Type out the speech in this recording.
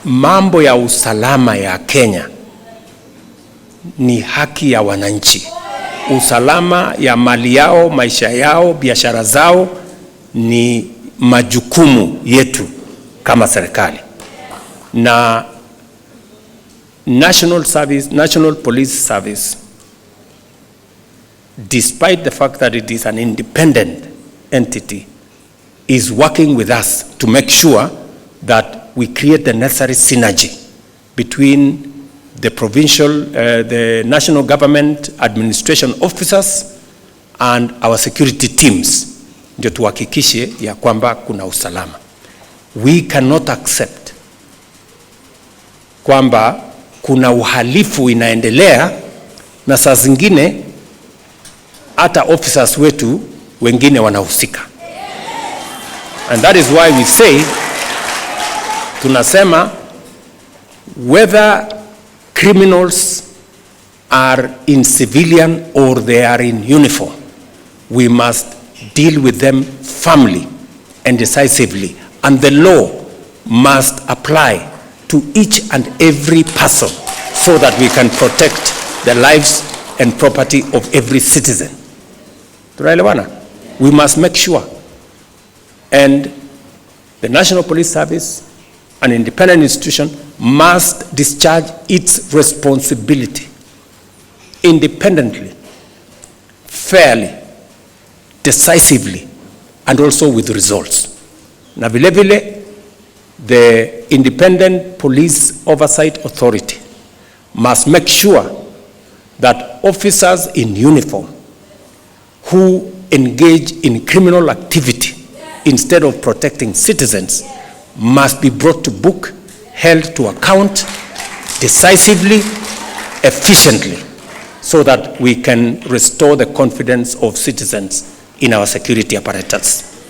Mambo ya usalama ya Kenya ni haki ya wananchi. Usalama ya mali yao, maisha yao, biashara zao ni majukumu yetu kama serikali. Na National Police Service, despite the fact that it is an independent entity, is working with us to make sure that we create the necessary synergy between the national government administration officers and our security teams, ndio tuhakikishe ya kwamba kuna usalama. We cannot accept kwamba kuna uhalifu inaendelea na saa zingine hata officers wetu wengine wanahusika. And that is why we say, tunasema, whether criminals are in civilian or they are in uniform, we must deal with them firmly and decisively, and the law must apply to each and every person so that we can protect the lives and property of every citizen. Tunaelewana? We must make sure. And the National Police Service, an independent institution, must discharge its responsibility independently, fairly, decisively, and also with results. Na vile vile, the Independent Police Oversight Authority must make sure that officers in uniform who engage in criminal activity instead of protecting citizens must be brought to book, held to account decisively, efficiently, so that we can restore the confidence of citizens in our security apparatus.